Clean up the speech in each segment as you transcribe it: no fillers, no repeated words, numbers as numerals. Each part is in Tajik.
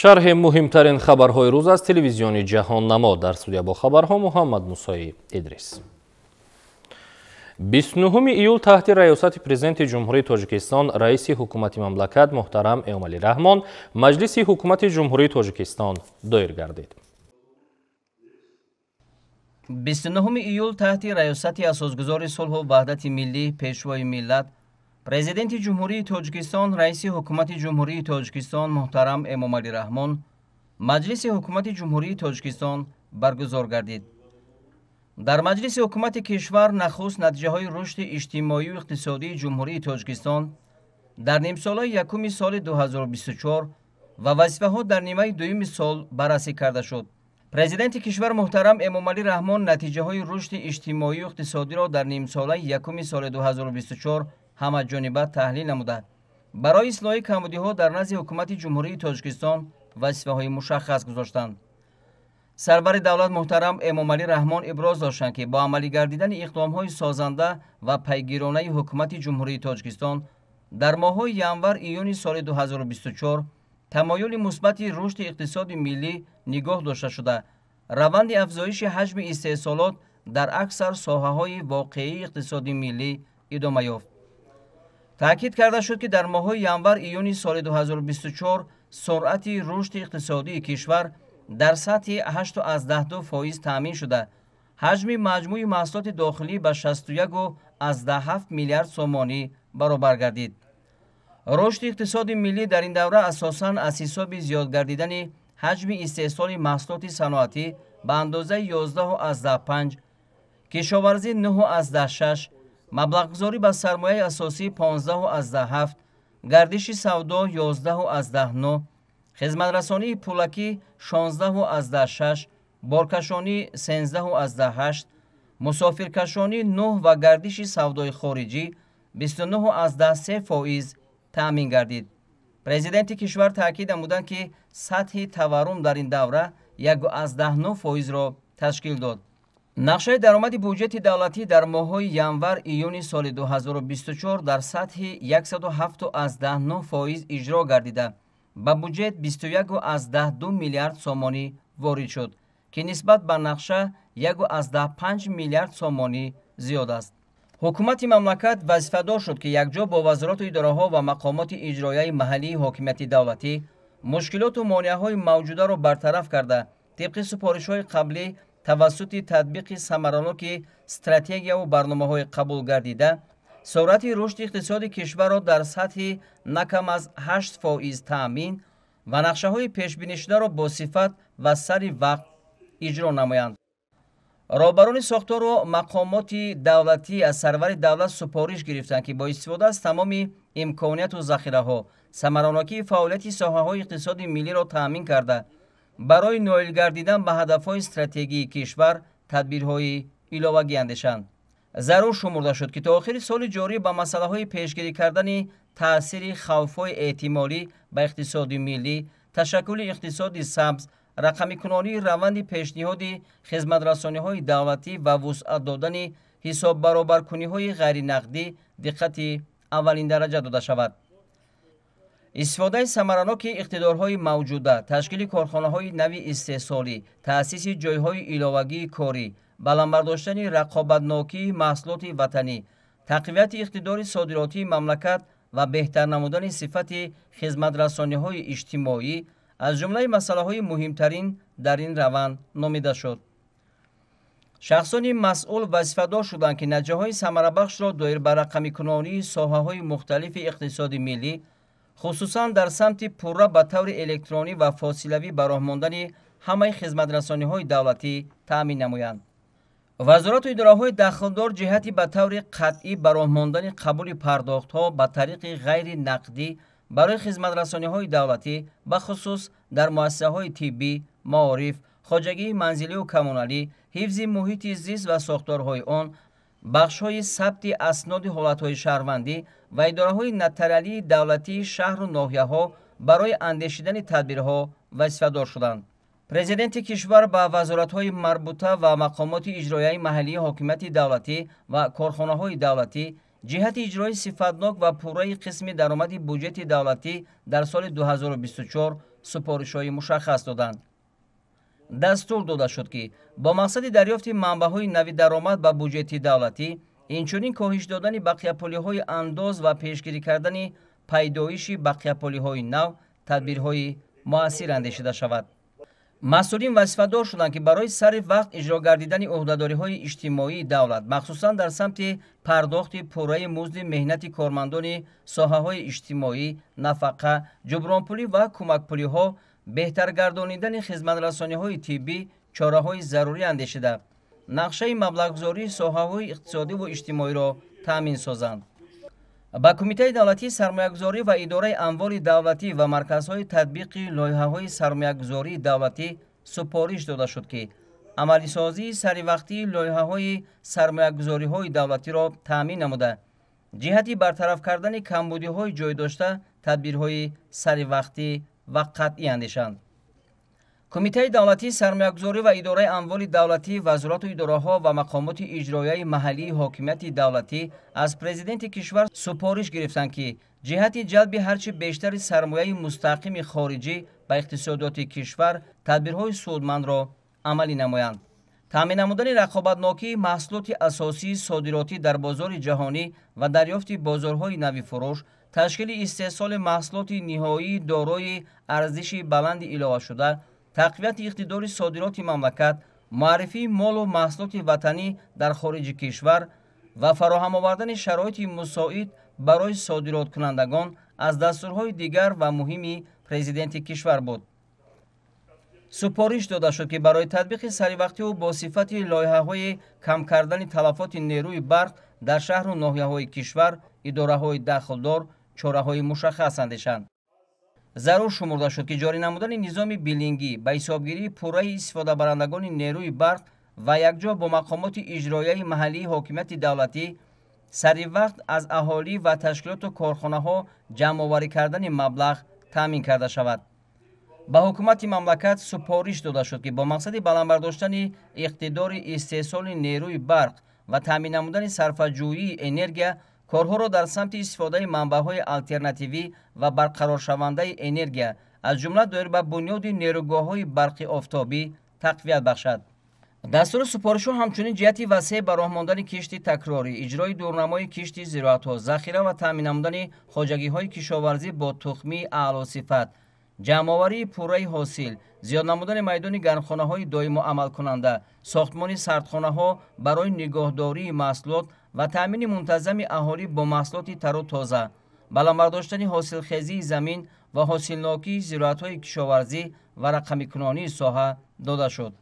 Шарҳи муҳимтарин хабарҳои рӯз аз телевизиони Ҷаҳоннамо. Дар студия бо хабарҳо Муҳаммад Мусои Идрис. 29 июл таҳти раёсати Президенти Ҷумҳурии Тоҷикистон, раиси ҳукумати мамлакат муҳтарам Эмомалӣ Раҳмон Маҷлиси ҳукумати Ҷумҳурии Тоҷикистон доир гардид. 29 июл таҳти раёсати асосгузори сулҳу ваҳдати миллӣ, пешвои миллат, Президенти Ҷумҳурии Тоҷикистон, раиси ҳукумати Ҷумҳурии Тоҷикистон муҳтарам Эмомалӣ Раҳмон Маҷлиси ҳукумати Ҷумҳурии Тоҷикистон баргузор гардид. Дар Маҷлиси ҳукумати кишвар нахуст натиҷаҳои рушди иҷтимоию иқтисодии Ҷумҳурии Тоҷикистон дар нимсолаи якуми соли 2024 ва вазифаҳо дар нимаи дуюми сол баррасӣ карда шуд. Президенти кишвар муҳтарам Эмомалӣ Раҳмон натиҷаҳои рушди иҷтимоию иқтисодиро дар нимсолаи якуми соли 2024 ҳамаҷониба таҳлил намуда, барои ислоҳи камбудиҳо дар назди ҳукумати Ҷумҳурии Тоҷикистон вазифаҳои мушаххас гузоштанд. Сарвари давлат муҳтарам Эмомалӣ Раҳмон иброз доштанд, ки бо амалӣ гардидани иқдомҳои созанда ва пайгиронаи ҳукумати Ҷумҳурии Тоҷикистон дар моҳҳои январ-июни соли 2024 тамоюли мусбати рушди иқтисоди миллӣ нигоҳ дошта шуда, раванди афзоиши ҳаҷми истеҳсолот дар аксар соҳаҳои воқеии иқтисоди миллӣ идома ёфт. Таъкид карда шуд, ки дар моҳҳои январ-июни соли 2024 суръати рушди иқтисодии кишвар дар сатҳи 8,2% таъмин шуда, ҳаҷми маҷмӯи маҳсулоти дохилӣ ба 61,7 миллиард сомонӣ баробар гардид. Рушди иқтисоди миллӣ дар ин давра асосан аз ҳисоби зиёд гардидани ҳаҷми истеҳсоли маҳсулоти саноатӣ ба андозаи 11,5, кишоварзӣ 9,6, маблағгузорӣ ба сармояи асосӣ 15,7, гардиши савдо 11,9, хизматрасонии пулакӣ 16,6, боркашонӣ 13,8, мусофиркашонӣ 9 ва гардиши савдои хориҷӣ 29,3% таъмин гардид. Президенти кишвар таъкид намуданд, ки сатҳи таваррум дар ин давра 1,9%-ро ташкил дод. Нақшаи даромади буҷети давлатӣ дар моҳҳои январ-июни соли 2024 дар сатҳи 107,9% иҷро гардида, ба буҷет 21,2 миллиард сомонӣ ворид шуд, ки нисбат ба нақша 1,5 миллиард сомонӣ зиёд аст. Ҳукумати мамлакат вазифадор шуд, ки якҷо бо вазорату идораҳо ва мақомоти иҷроияи маҳаллии ҳокимияти давлатӣ мушкилоту монеаҳои мавҷударо бартараф карда, тибқи супоришҳои қаблӣ тавассути татбиқи самараноки стратегияву барномаҳои қабулгардида суръати рушди иқтисоди кишварро дар сатҳи на кам аз 8% таъмин ва нақшаҳои пешбинишударо бо сифат ва сари вақт иҷро намоянд. Роҳбарони сохтору мақомоти давлатӣ аз сарвари давлат супориш гирифтанд, ки бо истифода аз тамоми имконияту захираҳо самаранокии фаъолияти соҳаҳои иқтисоди миллиро таъмин карда, барои ноил гардидан ба ҳадафҳои стратегии кишвар тадбирҳои иловагӣ андешанд. Зарур шумурда шуд, ки то охири соли ҷорӣ ба масъалаҳои пешгирӣ кардани таъсири хавфҳои эҳтимолӣ ба иқтисоди миллӣ, ташаккули иқтисоди сабз, рақамикунонии раванди пешниҳоди хизматрасониҳои давлатӣ ва вусъат додани ҳисоббаробаркуниҳои ғайринақдӣ диққати аввалиндараҷа дода шавад. Истифодаи самараноки иқтидорҳои мавҷуда, ташкили корхонаҳои нави истеҳсолӣ, таъсиси ҷойҳои иловагии корӣ, баланд бардоштани рақобатнокии маҳсулоти ватанӣ, тақвияти иқтидори содиротии мамлакат ва беҳтар намудани сифати хизматрасониҳои иҷтимоӣ аз ҷумлаи масъалаҳои муҳимтарин дар ин раванд номида шуд. Шахсони масъул вазифадор шуданд, ки натиҷаҳои самарабахшро доир ба рақамикунонии соҳаҳои мухталифи иқтисоди миллӣ, хусусан дар самти пурра ба таври электронӣ ва фосилавӣ ба роҳ мондани ҳамаи хизматрасониҳои давлатӣ таъмин намоянд. Вазорату идораҳои дахлдор ҷиҳати ба таври қатъӣ ба роҳ мондани қабули пардохтҳо ба тариқи ғайри нақдӣ барои хизматрасониҳои давлатӣ, бахусус дар муассисаҳои тиббӣ, маориф, хоҷагии манзилию коммуналӣ, ҳифзи муҳити зист ва сохторҳои он, бахшҳои сабти асноди ҳолатҳои шаҳрвандӣ ва идораҳои нотариалии давлатии шаҳру ноҳияҳо барои андешидани тадбирҳо вазифадор шуданд. Президенти кишвар ба вазоратҳои марбута ва мақомоти иҷроияи маҳаллии ҳокимияти давлатӣ ва корхонаҳои давлатӣ ҷиҳати иҷрои сифатнок ва пурраи қисми даромади буҷети давлатӣ дар соли 2024 супоришҳои мушаххас доданд. Дастур дода шуд, ки бо мақсади дарёфти манбаъҳои нави даромад ба буҷети давлатӣ, инчунин коҳиш додани бақияпулиҳои андоз ва пешгирӣ кардани пайдоиши бақияпулиҳои нав тадбирҳои муассир андешида шавад. Масъулин вазифадор шуданд, ки барои сари вақт иҷро гардидани ӯҳдадориҳои иҷтимоии давлат, махсусан дар самти пардохти пурраи музди меҳнати кормандони соҳаҳои иҷтимоӣ, нафақа, ҷубронпулӣ ва кӯмакпулиҳо, беҳтар гардонидани хизматрасониҳои тиббӣ чораҳои зарурӣ андешида, нақшаи маблағгузории соҳаҳои иқтисодиву иҷтимоиро таъмин созанд. Ба Кумитаи давлатии сармоягузорӣ ва идораи амволи давлатӣ ва марказҳои татбиқи лоиҳаҳои сармоягузории давлатӣ супориш дода шуд, ки амалисозии саривақтии лоиҳаҳои сармоягузориҳои давлатиро таъмин намуда, ҷиҳати бартараф кардани камбудиҳои ҷойдошта тадбирҳои саривақтӣ ва қатъӣ андешанд. Кумитаи давлатии сармоягузорӣ ва идораи амволи давлатӣ, вазорату идораҳо ва мақомоти иҷроияи маҳаллии ҳокимияти давлатӣ аз президенти кишвар супориш гирифтанд, ки ҷиҳати ҷалби ҳарчи бештари сармояи мустақими хориҷӣ ба иқтисодиёти кишвар тадбирҳои судмандро амалӣ намоянд. Таъмин намудани рақобатнокии маҳсулоти асосии содиротӣ дар бозори ҷаҳонӣ ва дарёфти бозорҳои нави фурӯш, ташкили истеҳсоли маҳсулоти ниҳоии дорои арзиши баланди иловашуда, тақвияти иқтидори содироти мамлакат, муаррифии молу маҳсулоти ватанӣ дар хориҷи кишвар ва фароҳам овардани шароити мусоид барои содироткунандагон аз дастурҳои дигар ва муҳими президенти кишвар буд. Супориш дода шуд, ки барои татбиқи саривақтиву бо сифати лоиҳаҳои кам кардани талафоти нерӯи барқ дар шаҳру ноҳияҳои кишвар идораҳои дахлдор чораҳои мушаххас андешанд. Зарур шумурда шуд, ки ҷорӣ намудани низоми билингӣ ба ҳисобгирии пурраи истифодабарандагони нерӯи барқ ва якҷо бо мақомоти иҷроияи маҳаллии ҳокимияти давлатӣ сари вақт аз аҳолӣ ва ташкилоту корхонаҳо ҷамъоварӣ кардани маблағ таъмин карда шавад. Ба ҳукумати мамлакат супориш дода шуд, ки бо мақсади баланд бардоштани иқтидори истеҳсоли нерӯи барқ ва таъмин намудани сарфаҷӯии энергия корҳоро дар самти истифодаи манбаъҳои алтернативӣ ва барқароршавандаи энергия, аз ҷумла доир ба бунёди нерӯгоҳҳои барқи офтобӣ тақвият бахшад. Дастуру супоришҳо ҳамчунин ҷиҳати васеъ ба роҳ мондани кишти такрорӣ, иҷрои дурнамои кишти зироатҳо, захира ва таъмин намудани хоҷагиҳои кишоварзӣ бо тухмии аълосифат, ҷамъоварии пурраи ҳосил, зиёд намудани майдони гармхонаҳои доимо амалкунанда, сохтмони сардхонаҳо барои нигоҳдории маҳсулот ва таъмини мунтазами аҳолӣ бо маҳсулоти тару тоза, баланд бардоштани ҳосилхезии замин ва ҳосилнокии зироатҳои кишоварзӣ ва рақамикунонии соҳа дода шуд.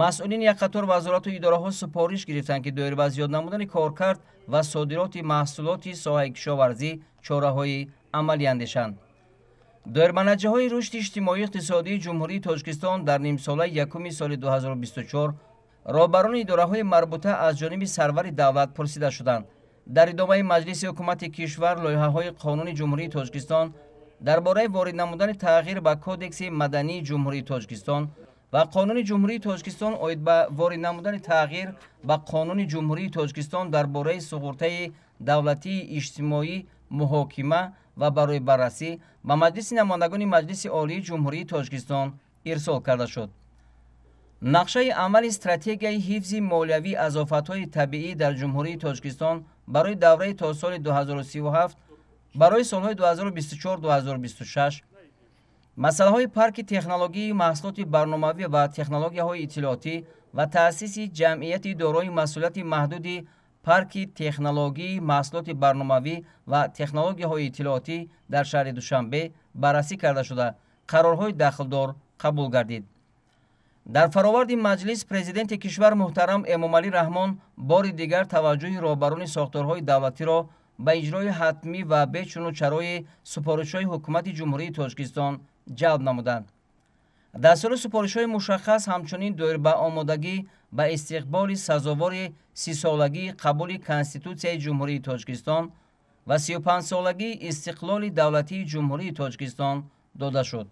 Масъулини як қатор вазорату идораҳо супориш гирифтанд, ки доир ба зиёд намудани коркард ва содироти маҳсулоти соҳаи кишоварзӣ чораҳои амалӣ андешанд. Доир ба натиҷаҳои рушди иҷтимоию иқтисодии Ҷумҳурии Тоҷикистон дар нимсолаи якуми соли 2024 роҳбарони идораҳои марбута аз ҷониби сарвари давлат пурсида шуданд. Дар идомаи маҷлиси ҳукумати кишвар лоиҳаҳои қонуни Ҷумҳурии Тоҷикистон дар бораи ворид намудани тағйир ба Кодекси мадании Ҷумҳурии Тоҷикистон ва Қонуни Ҷумҳурии Тоҷикистон оид ба ворид намудани тағйир ба Қонуни Ҷумҳурии Тоҷикистон дар бораи суғуртаи давлатии иҷтимоӣ муҳокима ва барои баррасӣ ба Маҷлиси намояндагони Маҷлиси Олии Ҷумҳурии Тоҷикистон ирсол карда шуд. Нақшаи амали стратегияи ҳифзи молиявӣ аз офатҳои табиӣ дар Ҷумҳурии Тоҷикистон барои давраи то соли 2037 барои солҳои 2024-2026, масъалаҳои парки технологияи маҳсулоти барномавӣ ва технологияҳои иттилоотӣ ва таъсиси ҷамъияти дорои масъулияти маҳдуди парки технологияи маҳсулоти барномавӣ ва технологияҳои иттилоотӣ дар шаҳри Душанбе баррасӣ карда шуда, қарорҳои дахлдор қабул гардид. Дар фароварди маҷлис президенти кишвар муҳтарам Эмомалӣ Раҳмон бори дигар таваҷҷӯҳи роҳбарони сохторҳои давлатиро ба иҷрои ҳатмӣ ва бечуну чарои супоришҳои ҳукумати Ҷумҳурии Тоҷикистон ҷалб намуданд. Дастуру супоришҳои мушаххас ҳамчунин доир ба омодагӣ ба истиқболи сазовори 30-солагии қабули Конститутсияи Ҷумҳурии Тоҷикистон ва 35-солагии истиқлоли давлатии Ҷумҳурии Тоҷикистон дода шуд.